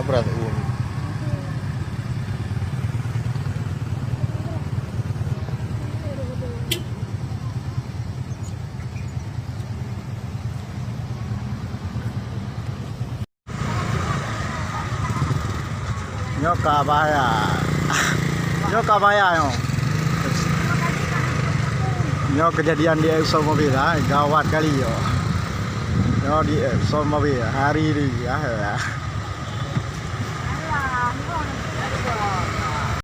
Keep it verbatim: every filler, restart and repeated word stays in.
Berat un. Nyoe ka bahaya. Nyoe ka bahaya nyoe. Nyoe kejadian di Exxon Mobil, ha, gawat kali nyoe. Nyoe di Exxon Mobil, hari ni, ya.